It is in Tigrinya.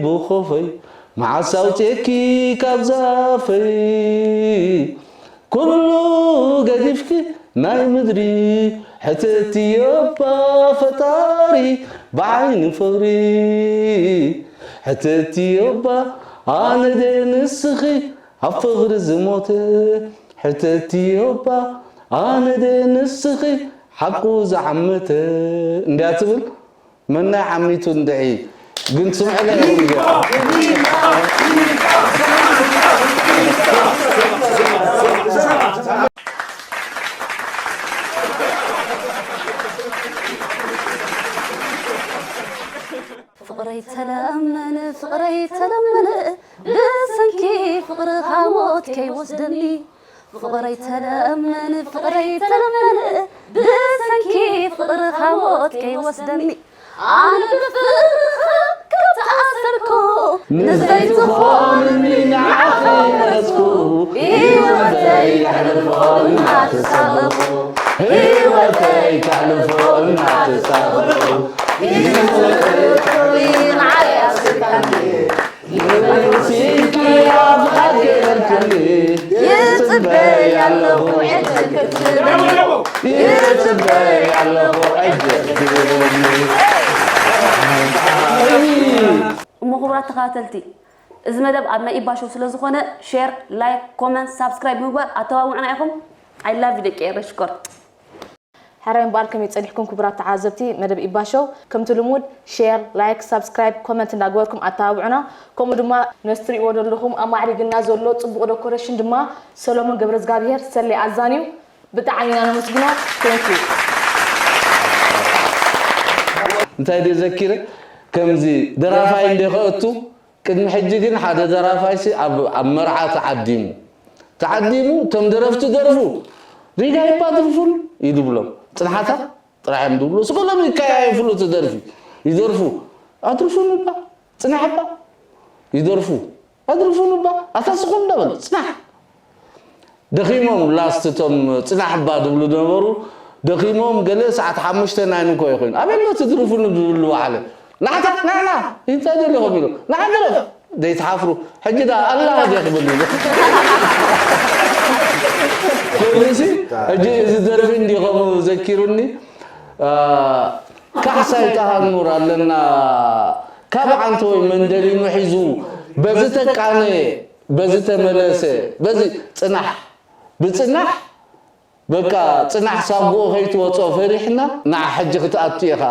ብኾፈይ መዓስ ኣውፅኤኪ ካብ ዛፈይ ኩሉ ገዲፍኪ ናይ ምድሪ ሕተትዮ እባ ፈጣሪ ብዓይኒ ፍቕሪ ሕተትዮ እባ ኣነ ደ ንስኺ ኣብ ፍቕሪ ዝሞተ ሕተትዮ እባ ኣነ ደ ንስኺ ሓቁ ዝዓመተ እንድያ ትብል መናይ ዓሚቱ እንድዒ ግን ትስምዕለ ኢኹም ገይሩ ፍቕረይ ተለመን ፍቕረይ ተለመን ብሰንኪ ፍቕርኻ ሞት ከይወስደኒ ፍቕረይ ተለመን ፍቕረይ ተለመን ብሰንኪ ፍቕርኻ ሞት ከይወስደኒ ኣነ ብፍቕርኻ ከም ተኣሰርኩ ንዘይትኾንኒ ንዓኺ መረጽኩ ህይወተይ ከሕልፎ እናተሳቐኹ ህይወተይ ከሕልፎ እናተሳቐኹ ይመስል ፍቕሪ ንዓይ ኣስካኒ ይመስልኪ ኣፍቓሪ ከይበልክኒ ይጽበይ ኣለኹ ዕድል ክትህበኒ ይጽበይ ኣለኹ ዕድል ክትህበኒ እሞ ክቡራት ተኸታተልቲ እዚ መደብ ኣብ ናይ ኢባ ሾው ስለ ዝኾነ ሼር፣ ላይክ፣ ኮመንት፣ ሳብስክራይብ ብምግባር ኣተባብዑና ኢኹም። I love you ደቂ ኤረይ ሽኮር። ሕራይ እምበኣር ከመይ ጸኒሕኩም ክቡራት ተዓዘብቲ መደብ ኢባ ሾው ከምቲ ልሙድ ሼር፣ ላይክ፣ ሳብስክራይብ፣ ኮመንት እንዳገበርኩም ኣተባብዑና። ከምኡ ድማ ነዚ ትርእይዎ ዘለኹም ኣማዕሪግና ዘሎ ጽቡቕ ደኮሬሽን ድማ ሰሎሞን ገብረዝጋብሄር ሰሌ ኣዛን እዩ። ብጣዕሚ ኢና ነመስግኖ። Thank you። እንታይ ድየ ዘኪረ ከምዚ ደራፋይ እንደ ከእቱ ቅድሚ ሕጂ ግን ሓደ ደራፋይሲ ኣብ ኣብ መርዓ ተዓዲሙ ተዓዲሙ እቶም ደረፍቲ ደርፉ ሪዳ ይባ ድርፉን ይድብሎም ጽንሓታ ጥራሕ እዮም ድብሉ ስኮሎም ይከያየፍሉ እቲ ደርፊ ይደርፉ ኣድርፉን እባ ጽናሕ እባ ይደርፉ ኣድርፉን እባ ኣታ ስኹም እንዳበሉ ጽናሕ ደኺሞም ላስት እቶም ጽናሕ እባ ድብሉ ነበሩ ደኺሞም ገለ ሰዓት ሓሙሽተ ናይ ንኮ ይኮይኑ ኣበሎ ትድርፉ ንብሉ በዓለ ናዕታ ናዕና እንታይ ደለኹም ኢሉ ናዓ ድረፍ ዘይትሓፍሩ ሕጂ ዳ ኣላ ደ ክብል ኢሉ ኩሉሲ ሕጂ እዚ ደርፊ እንዲ ከምኡ ዘኪሩኒ ካሕሳይ ጣሃኑር ኣለና ካብ ዓንተወይ መንደሊኑ ሒዙ በዚ ተቃነ በዚ ተመለሰ በዚ ጽናሕ ብጽናሕ በቃ ጽናሕ ሳጉኡ ከይትወጾ ፈሪሕና ንዓ ሕጂ ክትኣቱ ኢኻ